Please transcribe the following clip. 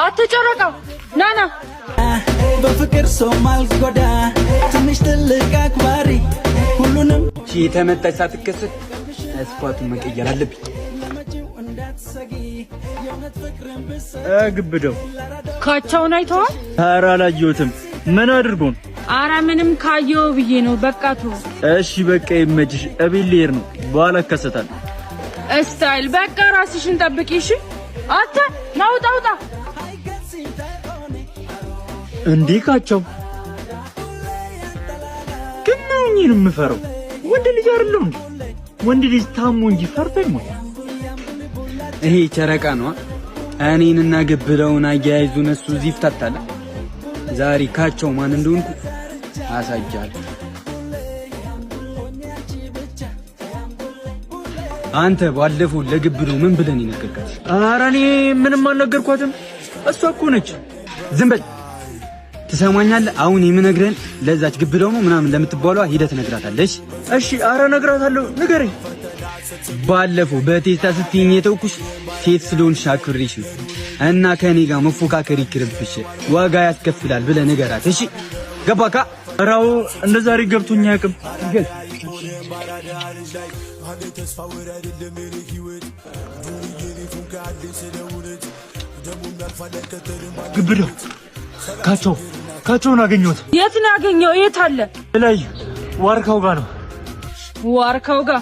አትጨረቃ ና ና። በፍቅር ሰው ማልጎዳ፣ ትንሽ ትልቅ አክባሪ ሁሉንም። የተመታች ሳትከሰት ስኳቱን መቀየር አለብኝ። ግብደው። ካቻውን አይተዋል? ኧረ አላየሁትም። ምን አድርጎን? አረ ምንም፣ ካየው ብዬ ነው። በቃ ተው። እሺ በቃ ይመችሽ። እቤት ልሄድ ነው። በኋላ እከሰታለሁ። Style፣ በቃ ራስሽን ጠብቂ እሺ። አንተ ና ውጣ ውጣ። እንዴ ካቸው፣ ግን ምን ሆኜ ነው የምፈራው? ወንድ ልጅ አይደለሁ እንዴ? ወንድ ልጅ ታሞ እንጂ ፈርቶ አይሞት። ይሄ ጨረቃ ነዋ። እኔንና ግብደውን አያይዙን እሱ እዚህ ይፍታታል። ዛሬ ካቸው ማን እንደሆንኩ አሳያለሁ። አንተ ባለፈው ለግብደው ምን ብለን የነገርካት? ኧረ እኔ ምንም አልነገርኳትም። እሷ እኮ ነች። ዝም በል፣ ትሰማኛለህ? አሁን የምነግርህን ለዛች ግብደው ነው ምናምን ለምትባሏ ሂደህ ትነግራታለሽ። እሺ፣ ኧረ እነግራታለሁ። ንገረኝ። ባለፈው በቴስታ ስትይኝ የተውኩሽ ሴት ስለሆንሽ አክብሬሽ ነው እና ከኔ ጋር መፎካከር ይቅርብሽ፣ ዋጋ ያስከፍላል ብለህ ንገራት። እሺ ገባካ? ኧረ አዎ፣ እንደ ዛሬ ገብቶኝ አያውቅም። ግብደው፣ ካቸው ካቸውን አገኘሁት። የት ነው ያገኘው? የት አለ? ላይ ዋርካው ጋር ነው። ዋርካው ጋር።